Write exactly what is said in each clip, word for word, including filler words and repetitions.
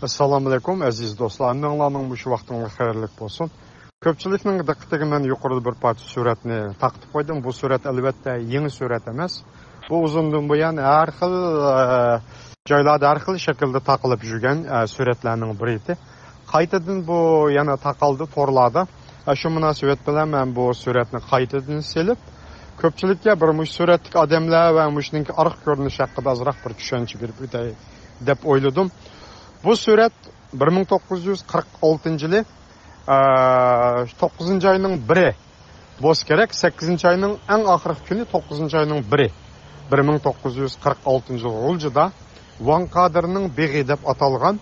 ئەسسالامۇئەلەيكۇم، ئەزىز دوستلار. ھەممىڭلارنىڭ مۇشۇ ۋاقتىڭلار خەيرلىك بولسۇن. كۆپچىلىكنىڭ دىققىتىگە مەن يۇقىرىدا بىر پارچە سۈرەتنى تارقىتىپ قويدۇم. بۇ سۈرەت، ئەلۋەتتە، يېڭى سۈرەت ئەمەس. بۇ ئۇزۇندىن بۇيان ھەر خىل، ئە، جايلاردا ھەر خىل شەكىلدە تارقىلىپ يۈرگەن، ئە، سۈرەتلەرنىڭ بىرى ئىدى. قايتىدىن بۇ يەنە تارقالدى تورلاردا. ئە، شۇ مۇناسىۋەت بىلەن مەن بۇ سۈرەتنى قايتىدىن سېلىپ، كۆپچىلىككە بىر مۇشۇ سۈرەتتىكى ئادەملەر ۋە مۇشۇنىڭكى ئارقا كۆرۈنۈشى ھەققىدە ئازراق بىر چۈشەنچە بېرىپ ئۆتەي دەپ ئويلىدىم. بۇ سۈرەت بىر مىڭ توققۇز يۈز قىرىق ئالتىنچى يىلى، ئە، توققۇزىنچى ئاينىڭ بىرى بولسا كېرەك، سەككىزىنچى ئاينىڭ ئەڭ ئاخىرقى كۈنى، توققۇزىنچى ئاينىڭ بىرى، بىر مىڭ توققۇز يۈز قىرىق ئالتىنچى يىل غۇلجىدا ۋاڭ قادىرنىڭ بېغى دەپ ئاتالغان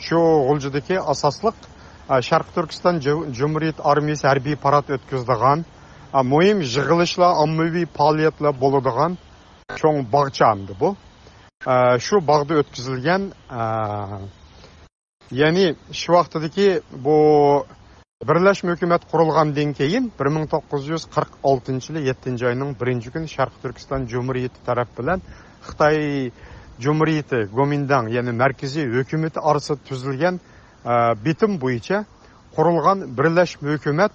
شۇ غۇلجىدىكى ئاساسلىق، ئە، شەرقىي تۈركىستان جۇ-، جۇمھۇرىيىتى ئارمىيىسى ھەربىي پارات ئۆتكۈزىدىغان، ئە، مۇھىم يىغىلىشلار، ئاممىۋى پائالىيەتلەر بولىدىغان چوڭ باغچە ئەمدى بۇ. ئە، شۇ باغدا ئۆتكۈزۈلگەن، ئە، يەنى شۇ ۋاقتىدىكى بۇ بىرلەشمە ھۆكۈمەت قۇرۇلغاندىن كېيىن، بىر مىڭ توققۇز يۈز قىرىق ئالتىنچى يىلى يەتتىنچى ئاينىڭ بىرىنچى كۈنى شەرقىي تۈركىستان جۇمھۇرىيىتى تەرەپ بىلەن خىتاي جۇمھۇرىيىتى گومىنداڭ، يەنى مەركىزىي ھۆكۈمىتى ئارىسىدا تۈزۈلگەن، ئە، بېتىم بويىچە قۇرۇلغان بىرلەشمە ھۆكۈمەت،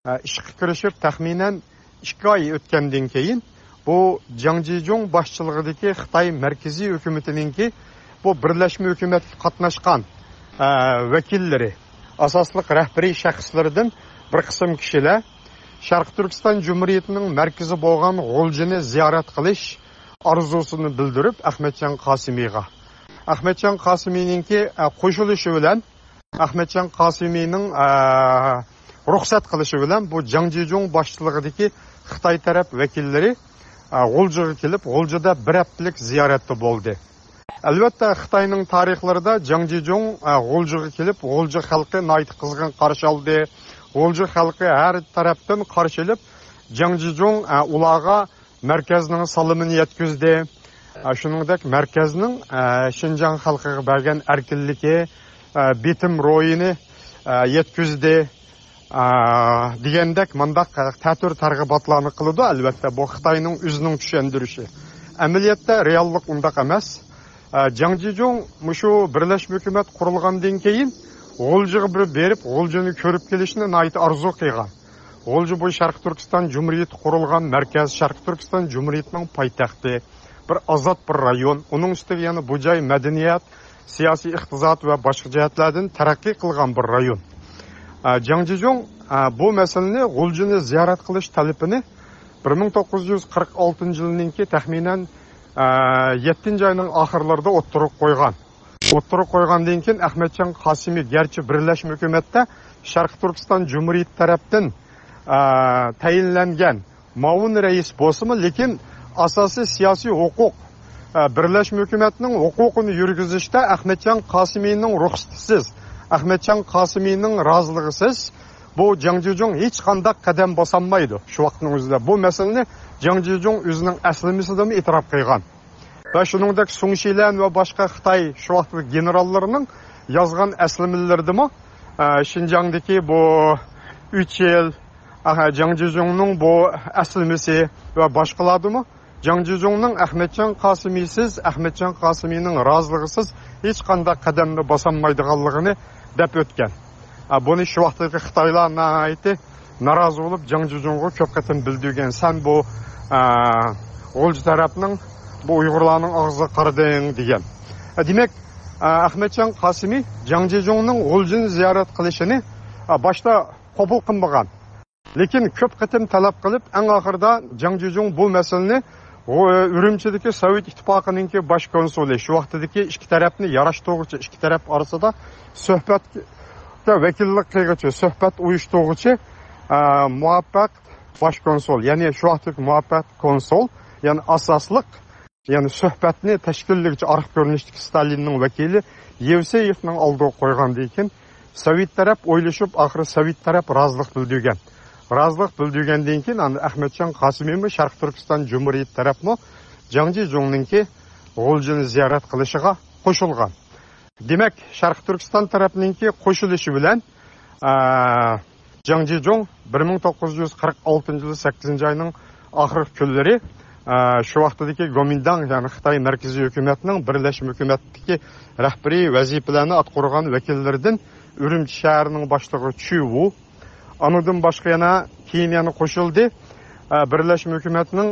ئە، ئىشقا كىرىشىپ، تەخمىنەن ئىككى ئاي ئۆتكەندىن كېيىن، بۇ جاڭ جىجۇڭ باشچىلىقىدىكى خىتاي مەركىزىي ھۆكۈمىتىنىڭكى بۇ بىرلەشمە ھۆكۈمەتكە قاتناشقان، ئە، ۋەكىللىرى، ئاساسلىق رەھبىرىي شەخسلىرىدىن بىر قىسىم كىشىلەر شەرقىي تۈركىستان جۇمھۇرىيىتىنىڭ مەركىزى بولغان غۇلجىنى زىيارەت قىلىش ئارزۇسىنى بىلدۈرۈپ، ئەخمەتجان قاسىمىغا، ئەخمەتجان قاسىمىنىڭكى، ئە، قوشۇلۇشى بىلەن، ئەخمەتجان قاسىمىنىڭ، ئە، رۇخسەت قىلىشى بىلەن بۇ جاڭ جىجۇڭ باشچىلىقىدىكى خىتاي تەرەپ ۋەكىللىرى، ئە، غۇلجىغا كېلىپ، غۇلجىدا بىر ھەپتىلىك زىيارەتتە بولدى. ئەلۋەتتە، خىتاينىڭ تارىخلىرىدا جاڭ جىجۇڭ، ئە، غۇلجىغا كېلىپ، غۇلجا خەلقى ناھايىتى قىزغىن قارشى ئالدى. غۇلجا خەلقى ھەر تەرەپتىن قارشى ئېلىپ، جاڭ جىجۇڭ، ئە، ئۇلارغا مەركەزنىڭ سالىمىنى يەتكۈزدى. ئە، شۇنىڭدەك مەركەزنىڭ، ئە، شىنجاڭ خەلقىگە بەرگەن ئەركىنلىكى، ئە، بېتىم روھىنى، ئە، يەتكۈزدى، ئە، دېگەندەك مۇنداق تەتۈر تەرغىباتلارنى قىلىدۇ. ئەلۋەتتە، بۇ خىتاينىڭ ئۆزىنىڭ چۈشەندۈرۈشى. ئەمەلىيەتتە رېئاللىق ئۇنداق ئەمەس. ئە، جاڭ جىجۇڭ مۇشۇ بىرلەشمە ھۆكۈمەت قۇرۇلغاندىن كېيىن غۇلجىغا بىر بېرىپ، غۇلجىنى كۆرۈپ كېلىشنى ناھايىتى ئارزۇ قىلغان. غۇلجا بۇ شەرقىي تۈركىستان جۇمھۇرىيىتى قۇرۇلغان مەركەز، شەرقىي تۈركىستان جۇمھۇرىيىتىنىڭ پايتەختى، بىر ئازاد بىر رايون. ئۇنىڭ ئۈستىگە يەنە بۇ جاي مەدەنىيەت، سىياسىي، ئىقتىساد ۋە باشقا جەھەتلەردىن تەرەققىي قىلغان بىر رايون. ئە، جاڭ جىجۇڭ، ئە، بۇ مەسىلىنى، غۇلجىنى زىيارەت قىلىش تەلىپىنى بىر مىڭ توققۇز يۈز قىرىق ئالتىنچى يىلنىڭكى تەخمىنەن، ئە، يەتتىنچى ئاينىڭ ئاخىرلىرىدا ئوتتۇرىغا قويغان. ئوتتۇرىغا قويغاندىن كېيىن، ئەخمەتجان قاسىمى گەرچە بىرلەشمە ھۆكۈمەتتە شەرقىي تۈركىستان جۇمھۇرىيىتى تەرەپتىن، ئە، تەيىنلەنگەن مۇئاۋىن رەئىس بولسىمۇ، لېكىن ئاساسىي سىياسىي ھوقۇق، ئە، بىرلەشمە ھۆكۈمەتنىڭ ھوقۇقىنى يۈرگۈزۈشتە ئەخمەتجان قاسىمىنىڭ رۇخسىتىسىز، ئەخمەتجان قاسىمىنىڭ رازىلىقىسىز بۇ جاڭ جىجۇڭ ھېچقانداق قەدەم باسالمايدۇ. شۇ ۋاقىتنىڭ ئۆزىدە بۇ مەسىلىنى جاڭ جىجۇڭ ئۆزىنىڭ ئەسلىمىسىدىمۇ ئېتىراپ قىلغان. ۋە شۇنىڭدەك سۇڭ شىلەن ۋە باشقا خىتاي شۇ ۋاقىتتىكى گېنېراللىرىنىڭ يازغان ئەسلىمىلىرىدىمۇ، ئە، شىنجاڭدىكى بۇ ئۈچ يىل، ئاھا، جاڭ جىجۇڭنىڭ بۇ ئەسلىمىسى ۋە باشقىلاردىمۇ جاڭ جىجۇڭنىڭ ئەخمەتجان قاسىمىسىز، ئەخمەتجان قاسىمىنىڭ رازىلىقىسىز ھېچقانداق قەدەمنى باسالمايدىغانلىقىنى دەپ ئۆتكەن. ئە، بۇنى شۇ ۋاقىتتىكى خىتايلار ناھايىتى نارازى بولۇپ، جاڭ جىجۇڭغا كۆپ قېتىم بىلدۈرگەن، سەن بۇ، ئە، غۇلجا تەرەپنىڭ، بۇ ئۇيغۇرلارنىڭ ئاغزىغا قارىدىڭ، دېگەن. ئە، دېمەك، ئە، ئەخمەتجان قاسىمى جاڭ جىجۇڭنىڭ غۇلجىنى زىيارەت قىلىشىنى، ئە، باشتا قوبۇل قىلمىغان. لېكىن كۆپ قېتىم تەلەپ قىلىپ، ئەڭ ئاخىرىدا جاڭ جىجۇڭ بۇ مەسىلىنى غۇ-، ئۈرۈمچىدىكى سوۋېت ئىتتىپاقىنىڭكى باش كونسۇلى، شۇ ۋاقتىدىكى ئىككى تەرەپنى ياراشتۇرغۇچى، ئىككى تەرەپ ئارىسىدا سۆھبەتكە ۋەكىللىك قىلغۇچى، سۆھبەت ئۇيۇشتۇرغۇچى، ئە، مۇۋەپپەق باش كونسۇل، يەنى شۇ ۋاقىتتىكى مۇۋەپپەق كونسۇل، يەنى ئاساسلىق، يەنى سۆھبەتنى تەشكىللىگۈچى ئارقا كۆرۈنۈشتىكى ستالىننىڭ ۋەكىلى يېۋسېيېۋنىڭ ئالدىغا قويغاندىن كېيىن، سوۋېت تەرەپ ئويلىشىپ، ئاخىرى سوۋېت تەرەپ رازىلىق بىلدۈرگەن. رازىلىق بىلدۈرگەندىن كېيىن، ئاندىن ئەخمەتجان قاسىمىمۇ، شەرقىي تۈركىستان جۇمھۇرىيىتى تەرەپمۇ جاڭ جىجۇڭنىڭكى غۇلجىنى زىيارەت قىلىشىغا قوشۇلغان. دېمەك، شەرقىي تۈركىستان تەرەپنىڭكى قوشۇلۇشى بىلەن، ئە، جاڭ جىجۇڭ بىر مىڭ توققۇز يۈز قىرىق ئالتىنچى يىل سەككىزىنچى ئاينىڭ ئاخىرقى كۈنلىرى ئە، شۇ ۋاقتىدىكى گومىنداڭ، يەنى خىتاي مەركىزىي ھۆكۈمەتنىڭ بىرلەشمە ھۆكۈمەتتىكى رەھبىرىي ۋەزىپىلەرنى ئاتقۇرغان ۋەكىللىرىدىن ئۈرۈمچى شەھىرىنىڭ باشلىقى چۈ ۋۇ، ئانىدىن باشقا يەنە كېيىن يەنە قوشۇلدى. ئە، بىرلەشمە ھۆكۈمەتنىڭ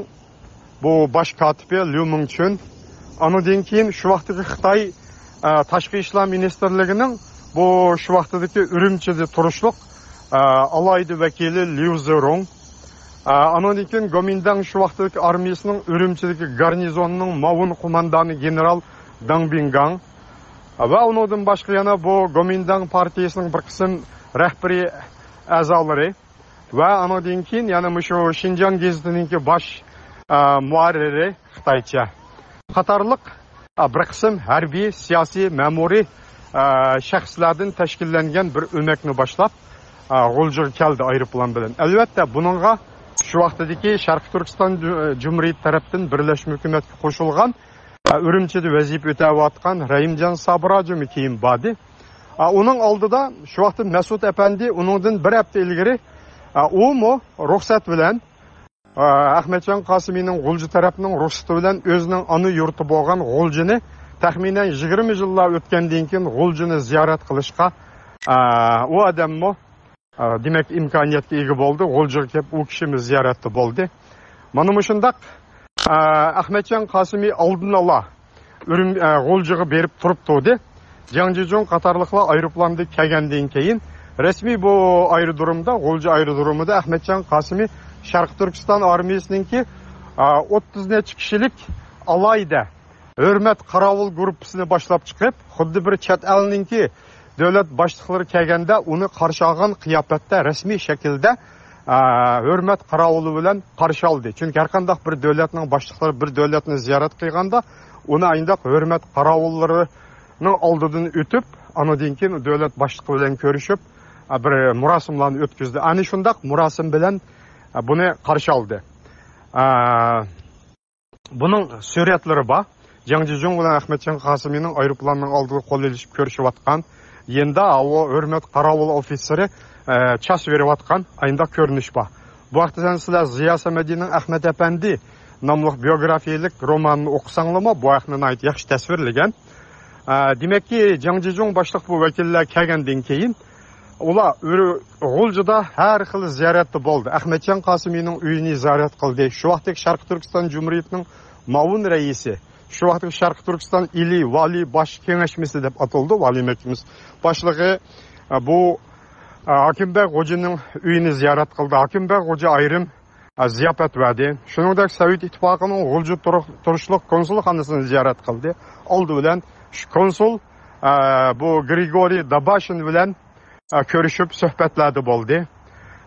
بۇ باش كاتىپى ليۇ مىڭچۈن. ئانىدىن كېيىن شۇ ۋاقىتتىكى خىتاي، ئە، تاشقى ئىشلار مىنىستىرلىكىنىڭ بۇ شۇ ۋاقىتتىكى ئۈرۈمچىدە تۇرۇشلۇق، ئە، ئالاھىدە ۋەكىلى ليۇ زېرۇڭ. ئە، ئانىدىن كېيىن گومىنداڭ شۇ ۋاقىتتىكى ئارمىيىسىنىڭ ئۈرۈمچىدىكى گارنىزونىنىڭ مۇئاۋىن قوماندانى گېنېرال داڭ بىڭگاڭ. ۋە ئۇنىڭدىن باشقا يەنە بۇ گومىنداڭ پارتىيىسىنىڭ بىر قىسىم رەھبىرىي ئەزالىرى ۋە ئانىڭدىن كېيىن يەنە مۇشۇ شىنجاڭ گېزىتىنىڭكى باش، ئە، مۇھەررىرى خىتايچە قاتارلىق، ئە، بىر قىسىم ھەربىي، سىياسىي، مەمۇرىي، ئە، شەخسلەردىن تەشكىللەنگەن بىر ئۆمەكنى باشلاپ، ئە، غۇلجىغا كەلدى ئايروپىلان بىلەن. ئەلۋەتتە، بۇنىڭغا شۇ ۋاقتىدىكى شەرقىي تۈركىستان جۇ-، جۇمھۇرىيىتى تەرەپتىن بىرلەشمە ھۆكۈمەتكە قوشۇلغان، ئە، ئۈرۈمچىدە ۋەزىپە ئۆتەۋاتقان رەھىمجان سابىراجىمۇ كېيىن باردى. ئە، ئۇنىڭ ئالدىدا شۇ ۋاقىتتا مەسۇت ئەپەندى ئۇنىڭدىن بىر ھەپتە ئىلگىرى، ئە، ئۇمۇ رۇخسەت بىلەن، ئە، ئەخمەتجان قاسىمىنىڭ غۇلجا تەرەپنىڭ رۇخسىتى بىلەن ئۆزىنىڭ ئانا يۇرتى بولغان غۇلجىنى تەخمىنەن يىگىرمە يىللار ئۆتكەندىن كېيىن غۇلجىنى زىيارەت قىلىشقا، ئە، ئۇ ئادەممۇ ئا، دېمەك، ئىمكانىيەتكە ئىگە بولدى. غۇلجىغا كېلىپ، ئۇ كىشىمۇ زىيارەتتە بولدى. مانا مۇشۇنداق، ئا، ئەخمەتجان قاسىمى ئالدىن ئالا ئۈرۈم-، ئا، غۇلجىغا بېرىپ تۇرۇپ تۇردى. جاڭ جىجۇڭ قاتارلىقلار ئايروپىلاندا كەلگەندىن كېيىن، رەسمىي بۇ ئايرودرومدا، غۇلجا ئايرودرومىدا ئەخمەتجان قاسىمى شەرقىي تۈركىستان ئارمىيىسىنىڭكى، ئا، ئوتتۇز نەچچە كىشىلىك ئالاھىدە ھۆرمەت قاراۋۇل گۇرۇپپىسىنى باشلاپ چىقىپ، خۇددى بىر چەت ئەلنىڭكى دۆلەت باشلىقلىرى كەلگەندە ئۇنى قارشى ئالغان قىياپەتتە رەسمىي شەكىلدە، ئە، ھۆرمەت قاراۋۇلى بىلەن قارشى ئالدى. چۈنكى ھەر قانداق بىر دۆلەتنىڭ باشلىقلىرى بىر دۆلەتنى زىيارەت قىلغاندا، ئۇنى ئاينداق ھۆرمەت قاراۋۇللىرىنىڭ ئالدىدىن ئۆتۈپ، ئانىدىن كېيىن دۆلەت باشلىقى بىلەن كۆرۈشۈپ، ئە، بىر مۇراسىملارنى ئۆتكۈزدى. ئەنە شۇنداق مۇراسىم بىلەن، ئە، بۇنى قارشى ئالدى. ئە، بۇنىڭ سۈرەتلىرى بار. جاڭ جىجۇڭ بىلەن ئەخمەتجان قاسىمىنىڭ ئايروپىلاننىڭ ئالدىدا قول ئېلىشىپ كۆرۈشۈۋاتقان، يېنىدا ئاۋۇ ھۆرمەت قاراۋۇل ئوفىتسېرى، ئە، چاس بېرىۋاتقان ئاينداق كۆرۈنۈش بار. بۇ ھەقتە سەن سىلەر زىيا سەمەدىنىڭ ئەخمەت ئەپەندى ناملىق بىيوگرافىيەلىك رومانىنى ئوقۇساڭلارمۇ بۇ ھەقنى ناھايىتى ياخشى تەسۋىرلىگەن. ئە، دېمەككى، جاڭ جىجۇڭ باشلىق بۇ ۋەكىللەر كەلگەندىن كېيىن، ئۇلار ئۆر-، غۇلجىدا ھەر خىل زىيارەتتە بولدى. ئەخمەتجان قاسىمىنىڭ ئۆيىنى زىيارەت قىلدى. شۇ ۋاقىتتىكى شەرقىي تۈركىستان جۇمھۇرىيىتىنىڭ مۇئاۋىن رەئىسى، شۇ ۋاقىتتىكى شەرقىي تۈركىستان ئىلى ۋالىي باش كېڭەشمىسى دەپ ئاتىلىدۇ، ۋالىي مەھكىمىسى باشلىقى، ئە، بۇ، ئە، ھاكىم بەگ خوجىنىڭ ئۆيىنى زىيارەت قىلدى. ھاكىم بەگ خوجا ئايرىم، ئە، زىياپەت بەردى. شۇنىڭدەك سوۋېت ئىتتىپاقىنىڭ غۇلجا تۇرۇق-، تۇرۇشلۇق كونسۇلخانىسىنى زىيارەت قىلدى. ئالدى بىلەن شۇ كونسۇل، ئە، بۇ گرىگورىي داباشىن بىلەن ئە، كۆرۈشۈپ سۆھبەتلەردە بولدى.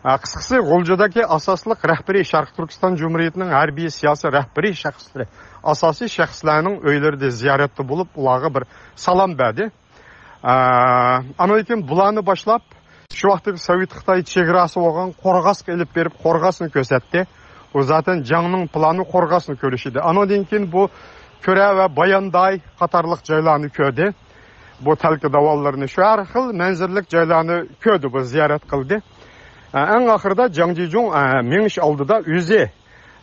ئە، قىسقىسى، غۇلجىدىكى ئاساسلىق رەھبىرىي، شەرقىي تۈركىستان جۇمھۇرىيىتىنىڭ ھەربىي سىياسىي رەھبىرىي شەخسلىرى، ئاساسىي شەخسلەرنىڭ ئۆيلىرىدە زىيارەتتە بولۇپ، ئۇلارغا بىر سالام بەردى. ئە، ئاندىن كېيىن بۇلارنى باشلاپ، شۇ ۋاقىتتىكى سوۋېت خىتاي چېگراسى بولغان قورغاسقا ئېلىپ بېرىپ، قورغاسنى كۆرسەتتى. ئۇ زاتەن جاڭنىڭ پىلانى قورغاسنى كۆرۈش ئىدى. ئاندىن كېيىن بۇ كۈرە ۋە بايانداي قاتارلىق جايلارنى كۆردى. بۇ تەلكە داۋانلىرىنى، شۇ ھەر خىل مەنزىرىلىك جايلارنى كۆردى، بۇ زىيارەت قىلدى. ئە، ئەڭ ئاخىرىدا جاڭ جىجۇڭ، ئە، مېڭىش ئالدىدا ئۆزى،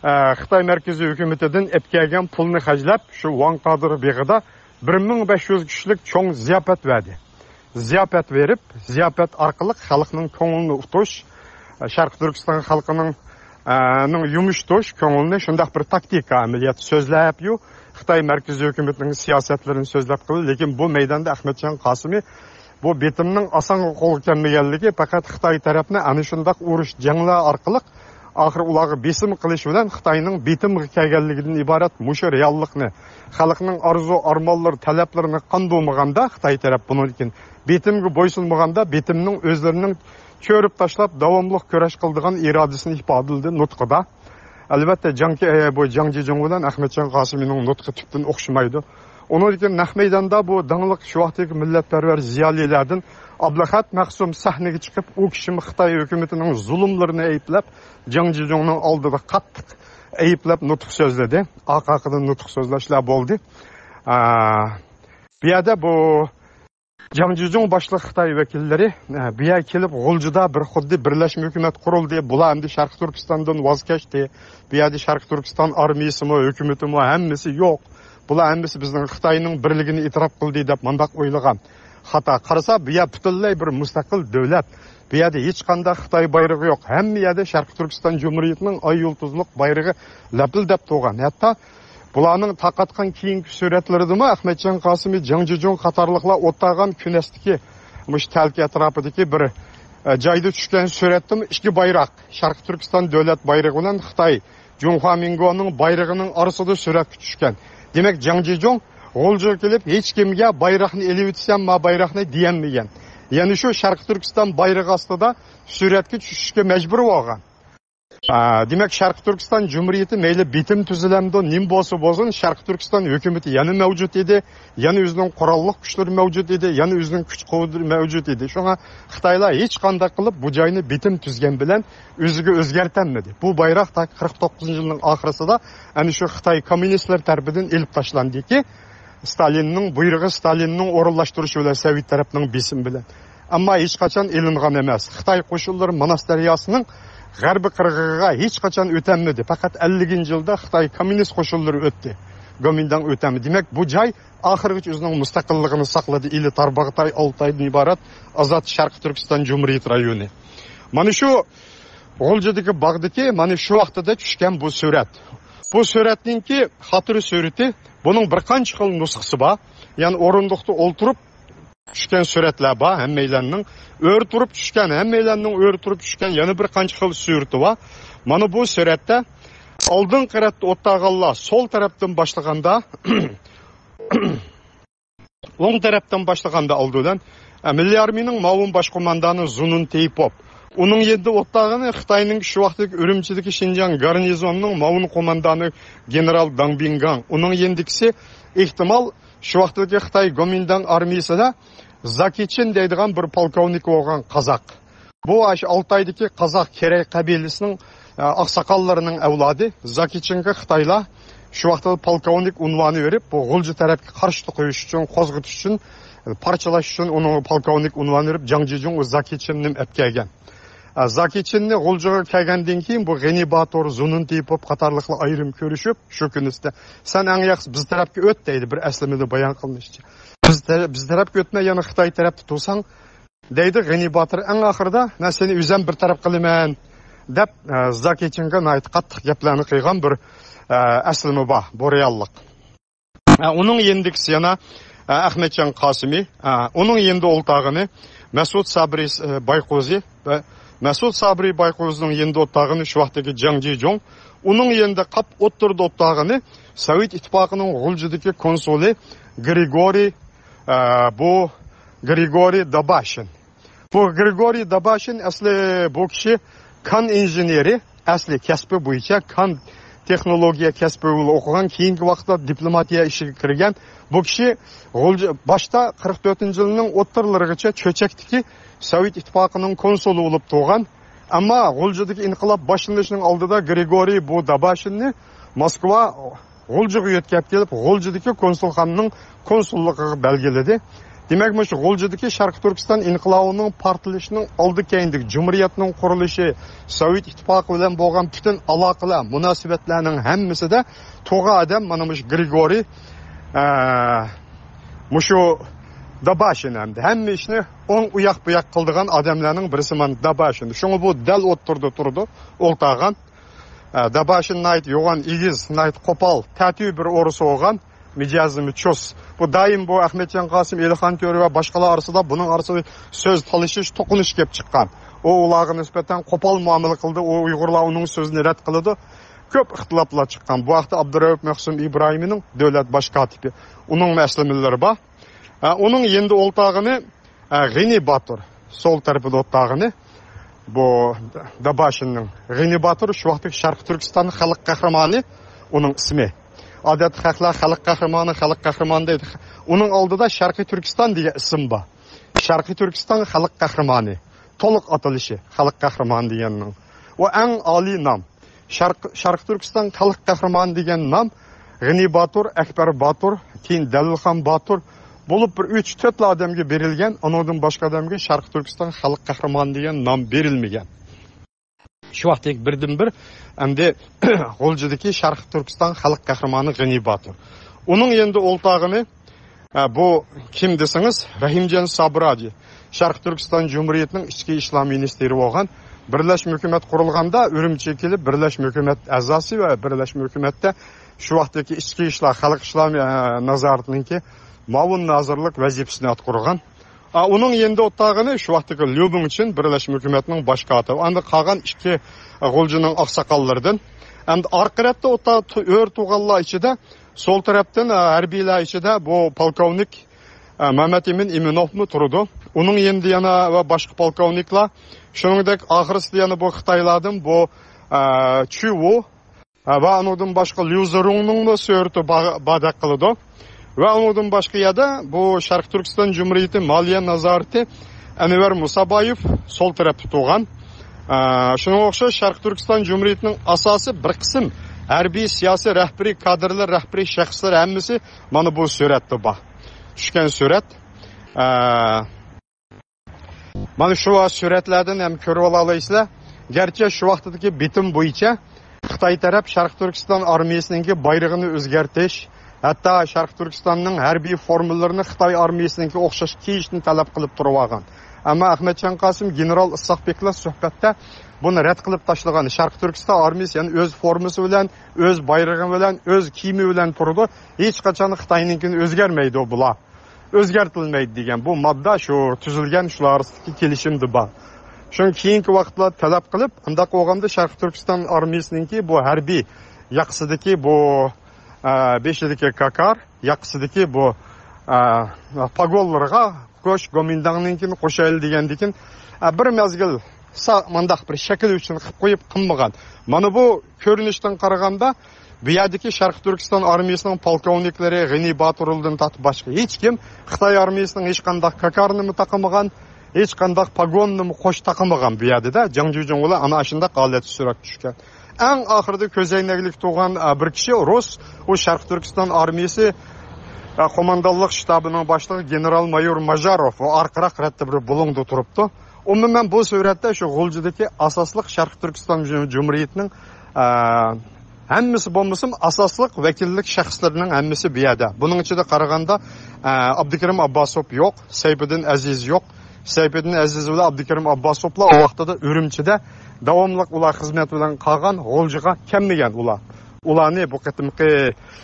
ئە، خىتاي مەركىزىي ھۆكۈمىتىدىن ئېلىپ كەلگەن پۇلنى خەجلەپ، شۇ ۋاڭ قادىر بېغىدا بىر مىڭ بەش يۈز كىشىلىك چوڭ زىياپەت بەردى. زىياپەت بېرىپ، زىياپەت ئارقىلىق خەلقنىڭ كۆڭلىنى ئۇتۇش، شەرقىي تۈركىستان خەلقىنىڭ، ئە، نىڭ يۇمشىتىش كۆڭلىنى، شۇنداق بىر تاكتىكا ئەمەلىيەت سۆزلەپ يۇ، خىتاي مەركىزىي ھۆكۈمىتىنىڭ سىياسەتلىرىنى سۆزلەپ قىلدى. لېكىن بۇ مەيداندا ئەخمەتجان قاسىمى بۇ بېتىمنىڭ ئاسانغا قولغا كەلمىگەنلىكى، پەقەت خىتاي تەرەپنى ئەنە شۇنداق ئۇرۇش، جەڭلەر ئارقىلىق ئاخىر ئۇلارغا بېسىم قىلىش بىلەن خىتاينىڭ بېتىمغا كەلگەنلىكىدىن ئىبارەت مۇشۇ رېئاللىقنى، خەلقنىڭ ئارزۇ، ئارمانلىرى، تەلەپلىرىنى قاندۇرمىغاندا، خىتاي تەرەپ بۇنىڭدىن كېيىن بېتىمگە بويسۇنمىغاندا، بېتىمنىڭ ئۆزلىرىنىڭ چۆرۈپ تاشلاپ، داۋاملىق كۈرەش قىلىدىغان ئىرادىسىنى ئىپادىلىدى نۇتقىدا. ئەلۋەتتە، جاڭ، ئە، بۇ جاڭ جىجۇڭ بىلەن ئەخمەتجان قاسىمىنىڭ نۇتقى تۈپتىن ئوخشىمايدۇ. ئۇنىڭدىن كېيىن نەق مەيداندا بۇ داڭلىق شۇ ۋاقىتتىكى مىللەتپەرۋەر زىيالىيلاردىن ئابلەخەت مەخسۇم سەھنىگە چىقىپ، ئۇ كىشىمۇ خىتاي ھۆكۈمىتىنىڭ زۇلۇملىرىنى ئەيىبلەپ، جاڭ جىجۇڭنىڭ ئالدىدا قاتتىق ئەيىبلەپ نۇتۇق سۆزلىدى. ئارقا-ئارقىدىن نۇتۇق سۆزلەشلەر بولدى. ئە، بۇ يەردە بۇ جاڭ جىجۇڭ باشلىق خىتاي ۋەكىللىرى، ئە، بۇ يەرگە كېلىپ، غۇلجىدا بىر خۇددى بىرلەشمە ھۆكۈمەت قۇرۇلدى. بۇلار ئەمدى شەرقىي تۈركىستاندىن ۋاز كەچتى. بۇ يەردە شەرقىي تۈركىستان ئارمىيىسىمۇ، ھۆكۈمىتىمۇ، ھەممىسى يوق. بۇلار ھەممىسى بىزنىڭ خىتاينىڭ بىرلىكىنى ئېتىراپ قىلدى دەپ مۇنداق ئويلىغان. خاتا. قارىسا، بۇ يەر پۈتۈنلەي بىر مۇستەقىل دۆلەت. بۇ يەردە ھېچقانداق خىتاي بايرىقى يوق. ھەممە يەردە شەرقىي تۈركىستان جۇمھۇرىيىتىنىڭ ئاي يۇلتۇزلۇق بايرىقى لەپىلدەپ تۇرغان. ھەتتا بۇلارنىڭ تارقاتقان كېيىنكى سۈرەتلىرىدىمۇ ئەخمەتجان قاسىمى، جاڭ جىجۇڭ قاتارلىقلار ئولتۇرغان كۈنەستىكى مۇشۇ تەلكە ئەتراپىدىكى بىر، ئە، جايدا چۈشكەن سۈرەتتىمۇ ئىككى بايراق، شەرقىي تۈركىستان دۆلەت بايرىقى بىلەن خىتاي جۇڭخۇا مىنگونىڭ بايرىقىنىڭ ئارىسىدا سۈرەتكە چۈشكەن. دېمەك، جاڭ جىجۇڭ غۇلجىغا كېلىپ، ھېچ كىمگە بايراقنى ئېلىۋېتىسەن، ما بايراقنى دېيەلمىگەن. يەنە شۇ شەرقىي تۈركىستان بايرىقى ئاستىدا سۈرەتكە چۈشۈشكە مەجبۇر بولغان. ئا، دېمەك، شەرقىي تۈركىستان جۇمھۇرىيىتى مەيلى بىتىم تۈزۈلەمدۇ، نېمە بولسا بولسۇن، شەرقىي تۈركىستان ھۆكۈمىتى يەنە مەۋجۇت ئىدى، يەنە ئۆزىنىڭ قوراللىق كۈچلىرى مەۋجۇت ئىدى، يەنە ئۆزىنىڭ كۈچ قۇۋۋىتى مەۋجۇت ئىدى. شۇڭا خىتايلار ھېچقانداق قىلىپ بۇ جاينى بىتىم تۈزگەن بىلەن ئۆزىگە ئۆزگەرتەلمىدى. بۇ بايراق تاكى قىرىق توققۇزىنچى يىلنىڭ ئاخىرىسىدا ئەنە شۇ خىتاي كوممۇنىستلىرى تەرىپىدىن ئېلىپ تاشلاندىكى، ستالىننىڭ بۇيرۇقى، ستالىننىڭ ئورۇنلاشتۇرۇشى بىلەن، سوۋېت تەرەپنىڭ بېسىمى بىلەن. ئەمما ھېچقاچان ئېلىنغان ئەمەس. خىتاي قوشۇنلىرى ماناس دەرياسىنىڭ غەربىي قىرغىقىغا ھېچقاچان ئۆتەلمىدى. پەقەت ئەللىكىنچى يىلدا خىتاي كوممۇنىست قوشۇنلىرى ئۆتتى. گومىنداڭ ئۆتەلمىدى. دېمەك، بۇ جاي ئاخىرغىچە ئۆزىنىڭ مۇستەقىللىقىنى ساقلىدى. ئىلى تارباغاتاي، ئالتايدىن ئىبارەت ئازاد شەرقىي تۈركىستان جۇمھۇرىيىتى رايونى. مانا شۇ غۇلجىدىكى باغدىكى مانا شۇ ۋاقتىدا چۈشكەن بۇ سۈرەت. بۇ سۈرەتنىڭكى خاتىرە سۈرىتى، بۇنىڭ بىر قانچە خىل نۇسخىسى بار. يەنى ئورۇندۇقتا ئولتۇرۇپ چۈشكەن سۈرەتلەر بار، ھەممەيلەننىڭ ئۆرە تۇرۇپ چۈشكەن، ھەممەيلەننىڭ ئۆرە تۇرۇپ چۈشكەن يەنە بىر قانچە خىل سۈرىتى بار. مانا بۇ سۈرەتتە ئالدىنقى رەتتە ئولتۇرغانلار سول تەرەپتىن باشلىغاندا، ئوڭ تەرەپتىن باشلىغاندا ئالدى بىلەن، ئە، مىللىي ئارمىيىنىڭ مۇئاۋىن باش قوماندانى زۇنۇن تېيىپوف. ئۇنىڭ يېنىدا ئولتۇرغىنى خىتاينىڭ شۇ ۋاقىتتىكى ئۈرۈمچىدىكى شىنجاڭ گارنىزونىنىڭ مۇئاۋىن قوماندانى گېنېرال داڭ بىڭگاڭ. ئۇنىڭ يېنىدىكىسى ئېھتىمال شۇ ۋاقىتتىكى خىتاي گومىنداڭ ئارمىيىسىدا زاكىچىن دەيدىغان بىر پولكوۋنىك بولغان قازاق. بۇ ئاشۇ ئالتايدىكى قازاق كېرەي قەبىلىسىنىڭ، ئە، ئاقساقاللىرىنىڭ ئەۋلادى. زاكىچىنغا خىتايلار شۇ ۋاقىتتا پولكوۋنىك ئۇنۋانى بېرىپ، بۇ غۇلجا تەرەپكە قارشى قويۇش ئۈچۈن، قوزغىتىش ئۈچۈن، پارچىلاش ئۈچۈن ئۇنىڭغا پولكوۋنىك ئۇنۋانى بېرىپ، جاڭ جىجۇڭ ئۇ زاكىچىننى ئەپ كەلگەن. ئە، زاكىچىننى غۇلجىغا كەلگەندىن كېيىن بۇ غېنى باتۇر، زۇنۇن تېيىپوف قاتارلىقلار ئايرىم كۆرۈشۈپ، شۇ كۈنىسىدە، سەن ئەڭ ياخشىسى بىز تەرەپكە ئۆت دەيدۇ، بىر ئەسلىمىدە بايان قىلىنىشىچە. بىز تەرەپ، بىز تەرەپكە ئۆتمە، يەنە خىتاي تەرەپتە تۇرساڭ، دەيدۇ غېنى باتۇر ئەڭ ئاخىرىدا، مەن سېنى ئۆزۈم بىر تەرەپ قىلىمەن، دەپ، ئە، زاكىچىنغا ناھايىتى قاتتىق گەپلەرنى قىلغان بىر، ئە، ئەسلىمە بار، بۇ رېئاللىق. ئە، ئۇنىڭ يېنىدىكىسى يەنە، ئە، ئەخمەتجان قاسىمى، ئە، ئۇنىڭ يېنىدا ئولتۇرغىنى مەسۇد سابىرى، ئە، بايقۇزى ۋە مەسۇد سابىرى بايقۇزىنىڭ يېنىدا ئولتۇرغىنى شۇ ۋاقىتتىكى جاڭ جىجۇڭ، ئۇنىڭ يېنىدا قاپ ئوتتۇرىدا ئولتۇرغىنى سوۋېت ئىتتىپاقىنىڭ غۇلجىدىكى كونسۇلى گرىگورىي، ئە، بۇ گرىگورىي داباشىن. بۇ گرىگورىي داباشىن ئەسلى بۇ كىشى كان ئىنژېنېرى، ئەسلى كەسپى بويىچە كان تېخنولوگىيە كەسپى بويىچە ئوقۇغان، كېيىنكى ۋاقىتتا دىپلوماتىيە ئىشىغا كىرگەن. بۇ كىشى غۇلجا-، باشتا قىرىق تۆتىنچى يىلنىڭ ئوتتۇرىلىرىغىچە چۆچەكتىكى سوۋېت ئىتتىپاقىنىڭ كونسۇلى بولۇپ تۇرغان. ئەمما غۇلجىدىكى ئىنقىلاب باشلىنىشىنىڭ ئالدىدا گرىگورىي بۇ داباشىننى موسكۋا غۇلجىغا يۆتكەپ كېلىپ، غۇلجىدىكى كونسۇلخانىنىڭ كونسۇللۇقىغا بەلگىلىدى. دېمەك، مۇشۇ غۇلجىدىكى شەرقىي تۈركىستان ئىنقىلابىنىڭ پارتلىشىنىڭ ئالدى كەينىدىكى جۇمھۇرىيەتنىڭ قۇرۇلۇشى، سوۋېت ئىتتىپاقى بىلەن بولغان پۈتۈن ئالاقىلەر، مۇناسىۋەتلەرنىڭ ھەممىسىدە تۇرغان ئادەم مانا مۇشۇ گرىگورىي، ئە، مۇشۇ داباشىن ئەمدى. ھەممە ئىشنى ئوڭ ئۇياق بۇياق قىلىدىغان ئادەملەرنىڭ بىرسى مانا داباشىن. شۇڭا بۇ دەل ئوتتۇرىدا تۇرىدۇ، ئولتۇرغان. ئە، داباشىن ناھايىتى يوغان ئېگىز، ناھايىتى قوپال، تەتۈر بىر ئورۇس بولغان، مىجەزىمۇ چۇس. بۇ دائىم بۇ ئەخمەتجان قاسىم، ئېلىخان تۆرە ۋە باشقىلار ئارىسىدا بۇنىڭ ئارىسىدا سۆز تالىشىش، توقۇنۇش كېلىپ چىققان. ئۇ ئۇلارغا نىسبەتەن قوپال مۇئامىلە قىلدى، ئۇ ئۇيغۇرلار ئۇنىڭ سۆزىنى رەت قىلىدۇ. كۆپ ئىختىلاپلار چىققان. بۇ ھەقتە ئابدۇرەئۇپ مەخسۇم ئىبراھىمىنىڭ، دۆلەت باش كاتىپى، ئۇنىڭمۇ ئەسلىمىلىرى بار. ئە، ئۇنىڭ يېنىدا ئولتۇرغىنى، ئە، غېنى باتۇر، سول تەرىپىدە ئولتۇرغىنى، بۇ داباشىننىڭ. غېنى باتۇر شۇ ۋاقىتتىكى شەرقىي تۈركىستان خەلق قەھرىمانى ئۇنىڭ ئىسمى. ئادەتتە خەقلەر خەلق قەھرىمانى، خەلق قەھرىمانى دەيدۇ. ئۇنىڭ ئالدىدا شەرقىي تۈركىستان دېگەن ئىسىم بار. شەرقىي تۈركىستان خەلق قەھرىمانى. تولۇق ئاتىلىشى خەلق قەھرىمانى دېگەننىڭ. ئۇ ئەڭ ئالىي نام. شەرق-، شەرقىي تۈركىستان خەلق قەھرىمانى دېگەن نام غېنى باتۇر، ئەكبەر باتۇر، كېيىن دەلىلخان باتۇر، بولۇپ بىر ئۈچ تۆتلا ئادەمگە بېرىلگەن، ئۇنىڭدىن باشقا ئادەمگە شەرقىي تۈركىستان خەلق قەھرىمانى دېگەن نام بېرىلمىگەن. شۇ ۋاقىتتىكى بىردىنبىر ئەمدى غۇلجىدىكى شەرقىي تۈركىستان خەلق قەھرىمانى غېنى باتۇر. ئۇنىڭ يېنىدا ئولتۇرغىنى، ئە، بۇ كىم دېسىڭىز، رەھىمجان سابراجى، شەرقىي تۈركىستان جۇمھۇرىيىتىنىڭ ئىچكى ئىشلار مىنىستىرى بولغان. بىرلەشمە ھۆكۈمەت قۇرۇلغاندا ئۈرۈمچىگە كېلىپ، بىرلەشمە ھۆكۈمەت ئەزاسى ۋە بىرلەشمە ھۆكۈمەتتە شۇ ۋاقىتتىكى ئىچكى ئىشلار، خەلق ئىشلار، ئە، نازارىتىنىڭكى مۇئاۋىن نازىرلىق ۋەزىپىسىنى ئاتقۇرغان. ئا، ئۇنىڭ يېنىدا ئولتۇرغىنى شۇ ۋاقىتتىكى ليۇ بىڭچىن، بىرلەشمە ھۆكۈمەتنىڭ باش كاتىپى. ئاندىن قالغان ئىككى غۇلجىنىڭ ئاقساقاللىرىدىن. ئەمدى ئارقا رەتتە ئولتۇرغان ئۆر تۇغانلار ئىچىدە، سول تەرەپتىن، ئە، ھەربىيلەر ئىچىدە بۇ پولكوۋنىك، ئە، مەمەت ئىمىن ئىمىنوفمۇ تۇرىدۇ. ئۇنىڭ يېنىدا يەنە ۋە باشقا پولكوۋنىكلار، شۇنىڭدەك ئاخىرسىدا يەنە بۇ خىتايلاردىن بۇ، ئە، چۈ ۋۇ، ھە، ۋە ئۇنىڭدىن باشقا ليۇ زېرۇڭنىڭمۇ سۈرىتى با-، باردەك قىلىدۇ. ۋە ئۇنىڭدىن باشقا يەردە بۇ شەرقىي تۈركىستان جۇمھۇرىيىتى مالىيە نازارىتى ئەنۋەر مۇسابايېف سول تەرەپتە تۇرغان. ئە، شۇنىڭغا ئوخشاش شەرقىي تۈركىستان جۇمھۇرىيىتىنىڭ ئاساسىي بىر قىسىم ھەربىي، سىياسىي رەھبىرىي، كادىرلار، رەھبىرىي شەخسلەر ھەممىسى مانا بۇ سۈرەتتە بار. چۈشكەن سۈرەت. ئە، مانا شۇ سۈرەتلەردىن ھەم كۆرۈۋالالايسىلەر. گەرچە شۇ ۋاقىتتىكى بېتىم بويىچە خىتاي تەرەپ شەرقىي تۈركىستان ئارمىيىسىنىڭكى بايرىقىنى ئۆزگەرتىش، ھەتتا شەرقىي تۈركىستاننىڭ ھەربىي فورمىلىرىنى خىتاي ئارمىيىسىنىڭكى ئوخشاش كىيىشنى تەلەپ قىلىپ تۇرۇۋالغان. ئەمما ئەخمەتجان قاسىم، گېنېرال ئىسھاق بېكلار سۆھبەتتە بۇنى رەت قىلىپ تاشلىغان. شەرقىي تۈركىستان ئارمىيىسى يەنە ئۆز فورمىسى بىلەن، ئۆز بايرىقى بىلەن، ئۆز كىيىمى بىلەن تۇرىدۇ. ھېچقاچان خىتاينىڭكىنى ئۆزگەرمەيدۇ بۇلار. ئۆزگەرتىلمەيدۇ دېگەن بۇ ماددا شۇ تۈزۈلگەن، شۇلار ئارىسىدىكى كېلىشىمدە بار. شۇڭا كېيىنكى ۋاقىتلار تەلەپ قىلىپ، ئۇنداق بولغاندا شەرقىي تۈركىستان ئارمىيىسىنىڭكى بۇ ھەربىي ياقىسىدىكى بۇ، ئە، بېشىدىكى كاكار، ياقىسىدىكى بۇ، ئە، پاگونلىرىغا قوش، گومىنداڭنىڭكىنى قوشايلى دېگەندىكىن، ئە، بىر مەزگىل سا-، مانداق بىر شەكىل ئۈچۈن قىلىپ قويۇپ قىلمىغان. مانا بۇ كۆرۈنۈشتىن قارىغاندا، بۇ يەردىكى شەرقىي تۈركىستان ئارمىيىسىنىڭ پولكوۋنىكلىرى غېنى باتۇرۇلدىن تارتىپ باشقا ھېچ كىم خىتاي ئارمىيىسىنىڭ ھېچقانداق كاكارنىمۇ تاقىمىغان، ھېچقانداق پاگوننىمۇ قوش تاقىمىغان بۇ يەردە-دە. جاڭ جىجۇڭ بىلەن ئانا ئاشۇنداق ھالەتتە سۈرەتكە چۈشكەن. ئەڭ ئاخىرىدا كۆزەينەكلىك تۇرغان، ئە، بىر كىشى رۇس، ئۇ شەرقىي تۈركىستان ئارمىيىسى، ئە، قوماندانلىق شتابىنىڭ باشلىقى گېنېرال مايور ماژاروف، ئۇ ئارقىراق رەتتە بىر بۇلۇڭدا تۇرۇپتۇ. ئومۇمەن بۇ سۈرەتتە شۇ غۇلجىدىكى ئاساسلىق شەرقىي تۈركىستان جۇ-، جۇمھۇرىيىتىنىڭ، ئە، ھەممىسى بولمىسىمۇ ئاساسلىق ۋەكىللىك شەخسلىرىنىڭ ھەممىسى بۇ يەردە. بۇنىڭ ئىچىدە قارىغاندا، ئە، ئابدۇكېرىم ئابباسوف يوق، سەيپىدىن ئەزىز يوق. سەيپىدىن ئەزىز بىلەن ئابدۇكېرىم ئابباسوفلار ئۇ ۋاقتىدا ئۈرۈمچىدە داۋاملىق ئۇلار خىزمەت بىلەن قالغان، غۇلجىغا كەلمىگەن ئۇلار. ئۇلارنى بۇ قېتىمقى،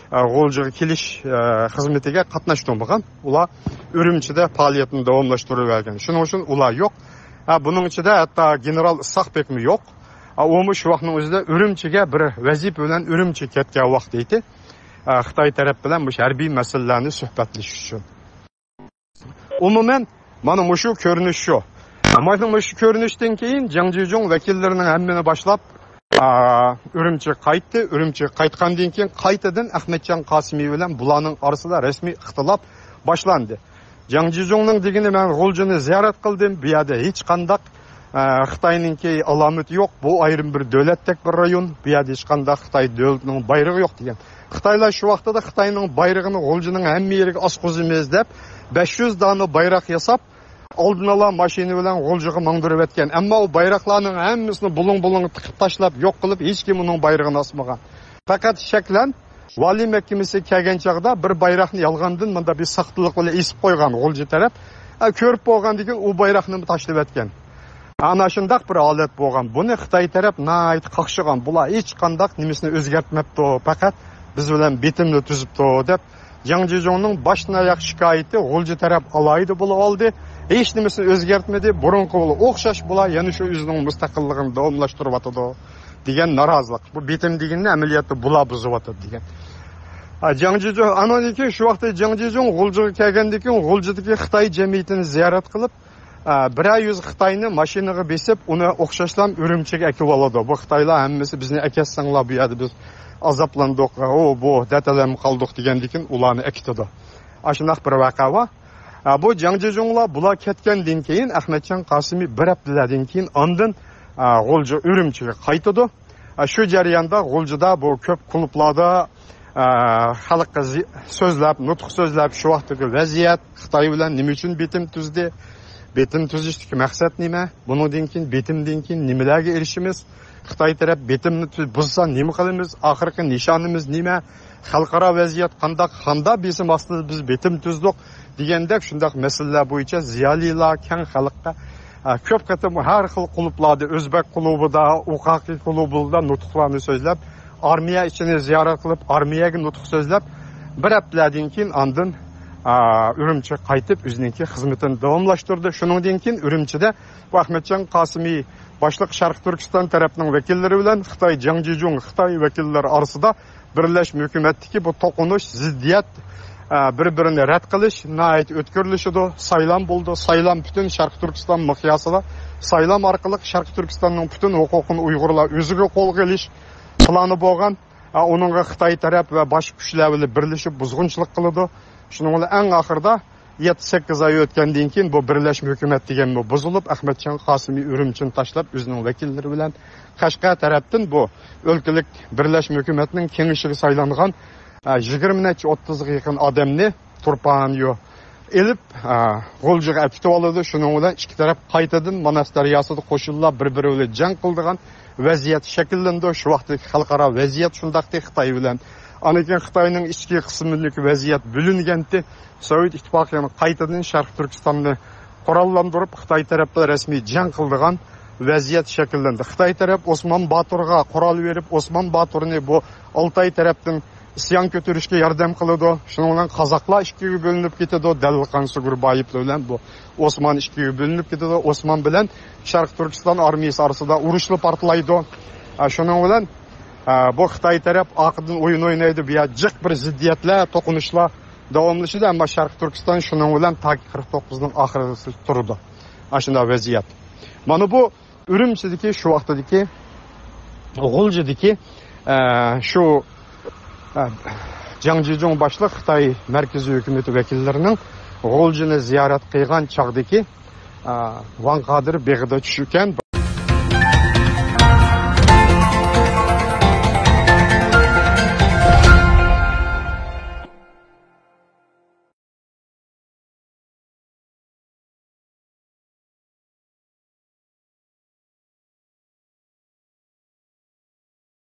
ئە، غۇلجىغا كېلىش، ئە، خىزمىتىگە قاتناشتۇرمىغان. ئۇلار ئۈرۈمچىدە پائالىيەتنى داۋاملاشتۇرۇۋەرگەن. شۇنىڭ ئۈچۈن ئۇلار يوق. ھە، بۇنىڭ ئىچىدە ھەتتا گېنېرال ئىسھاق بېكمۇ يوق. ھە، ئۇمۇ شۇ ۋاقىتنىڭ ئۆزىدە ئۈرۈمچىگە بىر ۋەزىپە بىلەن ئۈرۈمچىگە كەتكەن ۋاقتى ئىدى. ھە، خىتاي تەرەپ بىلەن مۇشۇ ھەربىي مەسىلىلەرنى سۆھبەتلىشىش ئۈچۈن. ئومۇمەن، مانا مۇشۇ كۆرۈنۈش شۇ. مانا مۇشۇ كۆرۈنۈشتىن كېيىن جاڭ جىجۇڭ ۋەكىللىرىنىڭ ھەممىنى باشلاپ، ئا، ئۈرۈمچىگە قايتتى. ئۈرۈمچىگە قايتقاندىن كېيىن قايتىدىن ئەخمەتجان قاسىمى بىلەن بۇلارنىڭ ئارىسىدا رەسمىي ئىختىلاپ باشلاندى. جاڭ جىجۇڭنىڭ دېگىنى، مەن غۇلجىنى زىيارەت قىلدىم. بۇ يەردە ھېچقانداق، ئا، خىتاينىڭكى ئالامىتى يوق. بۇ ئايرىم بىر دۆلەتتەك بىر رايون. بۇ يەردە ھېچقانداق خىتاي دۆلىتىنىڭ بايرىقى يوق دېگەن. خىتايلار شۇ ۋاقتىدا خىتاينىڭ بايرىقىنى غۇلجىنىڭ ھەممە يېرىگە ئاسقۇزىمىز دەپ، بەش يۈز دانە بايراق ياساپ، ئالدىن ئالا ماشىنا بىلەن غۇلجىغا ماڭدۇرۇۋەتكەن. ئەمما ئۇ بايراقلارنىڭ ھەممىسىنى بۇلۇڭ-بۇلۇڭ تىقىپ تاشلاپ، يوق قىلىپ، ھېچكىم ئۇنىڭ بايرىقىنى ئاسمىغان. پەقەت شەكلەن ۋالىي مەھكىمىسىگە كەلگەن چاغدا بىر بايراقنى يالغاندىن مۇنداق بىر ساختىلىق بىلەن ئېسىپ قويغان غۇلجا تەرەپ. ئە، كۆرۈپ بولغاندىن كېيىن ئۇ بايراقنى تاشلىۋەتكەن. ئانا شۇنداق بىر ھالەت بولغان. بۇنى خىتاي تەرەپ ناھايىتى قاقشىغان. بۇلار ھېچقانداق نېمىسىنى ئۆزگەرتمەپتۇ، پەقەت بىز بىلەن بېتىمنى تۈزۈپتۇ، دەپ جاڭ جىجۇڭنىڭ باشتىن ئاياق شىكايىتى غۇلجا تەرەپ ئالاھىدە بولۇۋالدى. ھېچ نېمىسىنى ئۆزگەرتمىدى. بۇرۇنقى بۇلا ئوخشاش، بۇلار يەنە شۇ ئۆزىنىڭ مۇستەقىللىقىنى داۋاملاشتۇرۇۋاتىدۇ، دېگەن نارازىلىق. بۇ بېتىم دېگىنىنى ئەمەلىيەتتە بۇلار بۇزۇۋاتىدۇ دېگەن. ئا، جاڭ جىجۇڭ، ئانىڭدىن كېيىن شۇ ۋاقىتتا جاڭ جىجۇڭ غۇلجىغا كەلگەندىن كېيىن غۇلجىدىكى خىتاي جەمئىيىتىنى زىيارەت قىلىپ، ئە، بىرەر يۈز خىتاينى ماشىنىغا بېسىپ، ئۇنى ئوخشاشلا ئۈرۈمچىگە ئەكىۋالىدۇ. بۇ خىتايلار ھەممىسى، بىزنى ئەكەتسەڭلار، بۇ يەردە بىز ئازابلاندۇق، ئۇ، بۇ دەتەلەم قالدۇق دېگەندىن كېيىن ئۇلارنى ئەكېتىدۇ. ئاشۇنداق بىر ۋەقە بار. ئە، بۇ جاڭ جىجۇڭلار بۇلار كەتكەندىن كېيىن، ئەخمەتجان قاسىمى بىر ھەپتىلەردىن كېيىن ئاندىن، ئە، غۇلجا ئۈرۈمچىگە قايتىدۇ. ئە، شۇ جەرياندا غۇلجىدا بۇ كۆپ كۇلۇبلاردا، ئە، خەلققە زى-، سۆزلەپ، نۇتۇق سۆزلەپ، شۇ ۋاقىتتىكى ۋەزىيەت، خىتاي بىلەن نېمە ئۈچۈن بېتىم تۈزدى؟ بېتىم تۈزۈشتىكى مەقسەت نېمە؟ بۇنىڭدىن كېيىن، بېتىمدىن كېيىن نېمىلەرگە ئېرىشىمىز؟ خىتاي تەرەپ بېتىمنى تۈز-، بۇزسا نېمە قىلىمىز؟ ئاخىرقى نىشانىمىز نېمە؟ خەلقئارا ۋەزىيەت قانداق؟ قانداق بېسىم ئاستىدا بىز بېتىم تۈزدۇق؟ دېگەندەك شۇنداق مەسىلىلەر بويىچە زىيالىيلار، كەڭ خەلققە، ئە، كۆپ قېتىم ھەر خىل قۇلۇپلاردا، ئۆزبەك قۇلۇبىدا، ئۇقاقى قۇلۇبىدا نۇتۇقلارنى سۆزلەپ، ئارمىيە ئىچىنى زىيارەت قىلىپ، ئارمىيەگە نۇتۇق سۆزلەپ، بىر ھەپتىلەردىن كېيىن ئاندىن، ئا، ئۈرۈمچىگە قايتىپ، ئۆزىنىڭكى خىزمىتىنى داۋاملاشتۇردى. شۇنىڭدىن كېيىن ئۈرۈمچىدە بۇ ئەخمەتجان قاسىمى باشلىق شەرقىي تۈركىستان تەرەپنىڭ ۋەكىللىرى بىلەن خىتاي جياڭجىجۇڭ خىتاي ۋەكىللىرى ئارىسىدا بىرلەشمە ھۆكۈمەتتىكى بۇ توقۇنۇش، زىددىيەت، ئا، بىر-بىرىنى رەت قىلىش ناھايىتى ئۆتكۈرلىشىدۇ. سايلام بولىدۇ. سايلام پۈتۈن شەرقىي تۈركىستان مىقياسىدا سايلام ئارقىلىق شەرقىي تۈركىستاننىڭ پۈتۈن ھوقۇقىنى ئۇيغۇرلار ئۆزىگە قولغا ئېلىش پىلانى بولغان. ئا، ئۇنىڭغا خىتاي تەرەپ ۋە باشقا كۈچلەر بىلەن بىرلىشىپ بۇزغۇنچىلىق قىلىدۇ. شۇنىڭ بىلەن ئەڭ ئاخىرىدا يەتتە سەككىز ئاي ئۆتكەندىن كېيىن بۇ بىرلەشمە ھۆكۈمەت دېگەنمۇ بۇزۇلۇپ، ئەخمەتجان قاسىمى ئۈرۈمچىنى تاشلاپ، ئۆزىنىڭ ۋەكىللىرى بىلەن قەشقەر تەرەپتىن بۇ ئۆلكىلىك بىرلەشمە ھۆكۈمەتنىڭ كېڭىشىگە سايلانغان، ئە، يىگىرمە نەچچە، ئوتتۇزغا يېقىن ئادەمنى تۇرپانيو ئېلىپ، ئە، غۇلجىغا ئەكېتىۋالىدۇ. شۇنىڭ بىلەن ئىككى تەرەپ قايتىدىن ماناس دەرياسىدا قوشۇنلار بىر-بىرى بىلەن جەڭ قىلىدىغان ۋەزىيەت شەكىللىنىدۇ. شۇ ۋاقىتتىكى خەلقئارا ۋەزىيەت شۇنداقتى خىتاي بىلەن. ئاندىن كېيىن خىتاينىڭ ئىچكى قىسمىدىكى ۋەزىيەت بۆلۈنگەنتى. سوۋېت ئىتتىپاقى يەنە قايتىدىن شەرقىي تۈركىستاننى قوراللاندۇرۇپ، خىتاي تەرەپ بىلەن رەسمىي جەڭ قىلىدىغان ۋەزىيەت شەكىللەندى. خىتاي تەرەپ ئوسمان باتۇرغا قورال بېرىپ، ئوسمان باتۇرنى بۇ ئالتاي تەرەپتىن ئىسيان كۆتۈرۈشكە ياردەم قىلىدۇ. شۇنىڭ بىلەن قازاقلار ئىككىگە بۆلۈنۈپ كېتىدۇ. دەلىلقان سۇگۇربايېۋلار بىلەن بۇ ئوسمان ئىككىگە بۆلۈنۈپ كېتىدۇ. ئوسمان بىلەن شەرقىي تۈركىستان ئارمىيىسى ئارىسىدا ئۇرۇشلا پارتلايدۇ. ئە، شۇنىڭ بىلەن، ئە، بۇ خىتاي تەرەپ ئارقىدىن ئويۇن ئوينايدۇ. بۇ يەر جىق بىر زىددىيەتلەر، توقۇنۇشلار داۋاملىشىدۇ. ئەمما شەرقىي تۈركىستان شۇنىڭ بىلەن تاكى قىرىق توققۇزنىڭ ئاخىرىغىچە تۇرىدۇ. ئاشۇنداق ۋەزىيەت. مانا بۇ ئۈرۈمچىدىكى، شۇ ۋاقتىدىكى غۇلجىدىكى، ئە، شۇ، ئە، جاڭ جىجۇڭ باشلىق خىتاي مەركىزىي ھۆكۈمىتى ۋەكىللىرىنىڭ غۇلجىنى زىيارەت قىلغان چاغدىكى، ئە، ۋاڭ قادىر بېغىدا چۈشكەن.